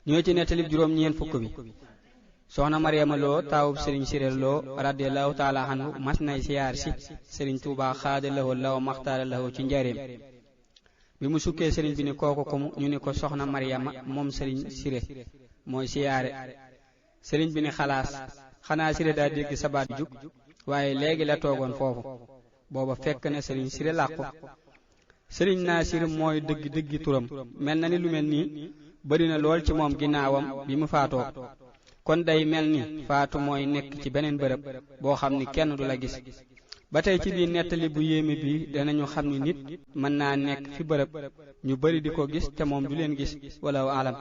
ñoo ci nettalib juróom ñeen fukk bi soxna Mariama Lo taawub sëriñ Siré Lo radiyallahu taala anhu mas nay siyaar si sëriñ Tuubaa xaada lahoo law maxtaara lahoo ci njaareem bi mu sukkee sëriñ bi ni kooku ko ñu ni ko soxna Mariama moom sëriñ Siré mooy siyaare sëriñ bi ni xanaa Siré daa dégg sabaat jug waaye léegi la toogoon foofu booba fekk na sëriñ Siré làqu sëriñ Naasir mooy dëggi turam mel na ni lu mel nii bari na lool ci moom ginnaawam bi mu faatoo kon day mel ni faatu mooy nekk ci beneen bërëb boo xam ni kenn du la gis ba tey ci biir nettali bu yéeme bi danañu xam ni nit mën naa nekk fi bërëb ñu bari di ko gis te moom du leen gis wala alam